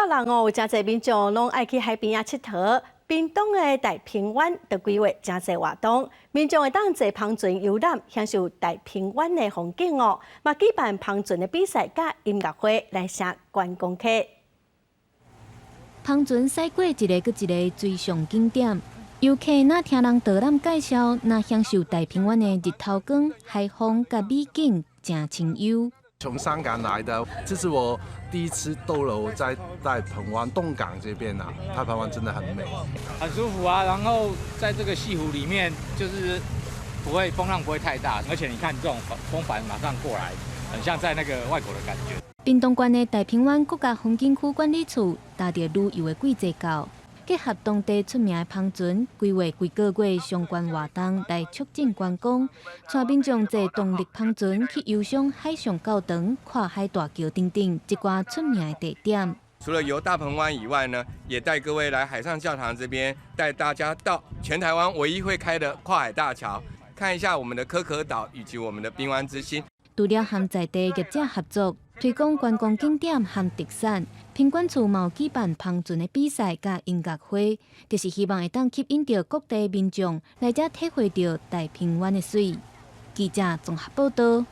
國人哦，有誠濟民眾攏愛去海邊仔𨑨迌。屏東的大鵬灣就規劃誠濟活動，民眾會當坐帆船遊覽，享受大鵬灣的風景哦。嘛舉辦帆船的比賽佮音樂會來吸觀光客。帆船駛過一个閣一个水上景點，遊客若聽人導覽介紹，若享受大鵬灣的日頭光、海風佮美景，誠清幽。從香港來的，這是我第一次逗留在大鵬灣東港這邊啊，大鵬灣真的很美，很舒服啊。然後在這個西湖裡面，就是不會風浪不會太大，而且你看這種風帆馬上過來，很像在那個外國的感覺。屏東縣的大鵬灣國家風景區管理處搭著旅遊的季節到，結合當地出名的帆船，規劃幾個月相關活動來促進觀光，帶民眾坐動力帆船去遊賞海上教堂、跨海大橋等等一寡出名的地點。除了遊大鵬灣以外呢，也帶各位來海上教堂這邊，帶大家到全台灣唯一會開的跨海大橋，看一下我們的可可島以及我們的濱灣之星。除了和在地業者合作，推廣觀光景點和特產，品管處嘛有舉辦帆船的比賽佮音樂會，就是希望會當吸引著各地民眾來遮體會著大鵬灣的媠。記者綜合報道。